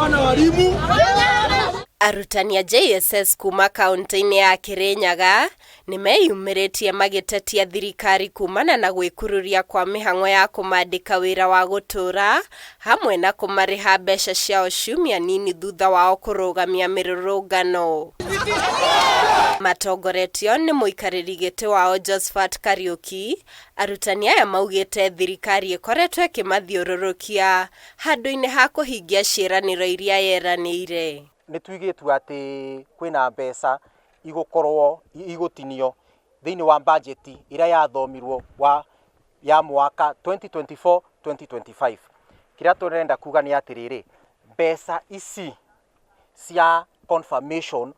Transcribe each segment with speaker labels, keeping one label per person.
Speaker 1: Hawana walimu.
Speaker 2: Arutani a JSS kuma kaunti-inĩ ya Kirinyaga nĩ meyumĩrĩtie magĩtetia thirikari kumana na gwĩkururia kwa mĩhang'o ya kũmandĩka wĩra wa gũtũũra hamwe na kũmarĩha mbeca ciao ciumia nini thutha wao kũrũgamia mĩrũrũngano. Matongoretio nĩ mũikarĩri gĩtĩ wao Josphat Kariuki, arutani aya maugĩte thirikari ĩkoretwo ĩkĩmathiũrũrũkia handũ-inĩ ha kũhingia ciĩranĩro iria yeranĩire.
Speaker 3: Nĩ tuigĩtwo atĩ kwĩna mbeca igũkorwo igũtinio thĩinĩ wa bajeti ĩrĩa yathomirwo wa ya mwaka 2024 2025. Kĩrĩa tũrenda kuga nĩ atĩrĩrĩ, mbeca ici cia confirmation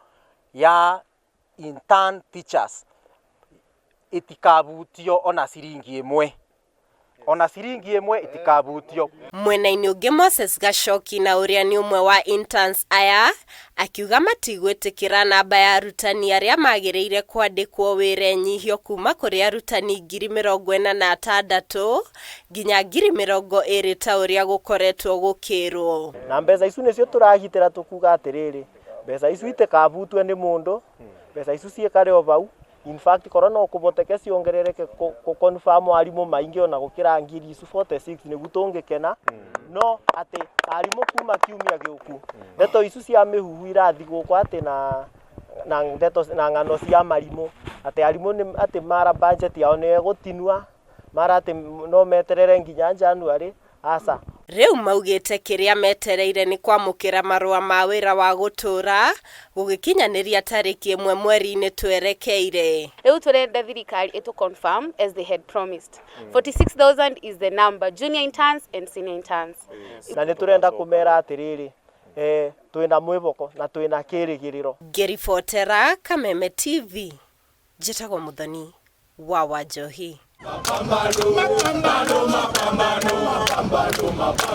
Speaker 3: ya intern teachers itikabutio ona ciringi ĩmwe, ona ciringi ĩmwe itikabutio.
Speaker 2: Mwena-inĩ ũngĩ, Moses Gacoki na ũrĩa nĩ ũmwe wa interns aya akiuga matigwĩtĩkĩra namba ya arutani arĩa magĩrĩire kwandĩkwo wĩra ĩnyihio kuma kũrĩ arutani 46,000 nginya 20,000 ta ũrĩa gũkoretwo gũkĩrwo.
Speaker 4: Na mbeca icu nĩcio tũragitĩra, tũkuga atĩrĩrĩ, mbeca icu itikabutwe nĩ mũndũ, mbeca icu ciĩkare o vau. In fact, korwo no kũhoteke ciongerereke kũ confirm arimũ maingĩ ona gũkĩra ngiri icu 46, nĩguo tũngĩkena. No atĩ arimũ kuma kiumia gĩũku, ndeto icu cia mĩhuhu irathi gũkũ atĩ na ndeto na ng'ano cia marimũ atĩ arimũ nĩ atĩ mara budget yao nĩ ĩgũtinua, mara atĩ no meterere nginya January, aca.
Speaker 2: Rĩu maugĩte kĩrĩa metereire nĩ kwamũkĩra marũa ma wĩra wa gũtũũra gũgĩkinyanĩria tarĩki 1 mweri-inĩ twerekeire.
Speaker 5: Rĩu tũrenda thirikari ĩtũ confirm as they had promised. 46,000 is the number, junior interns and senior interns.
Speaker 4: Na nĩ tũrenda kũmera atĩrĩrĩ, twĩna mwĩhoko na twĩna kĩrĩgĩrĩro.
Speaker 2: Ngĩribotera Kameme TV, njĩtagwo Mũthoni wa Wanjohi.
Speaker 1: Mapambano, mapambano, mapambano, mapambano.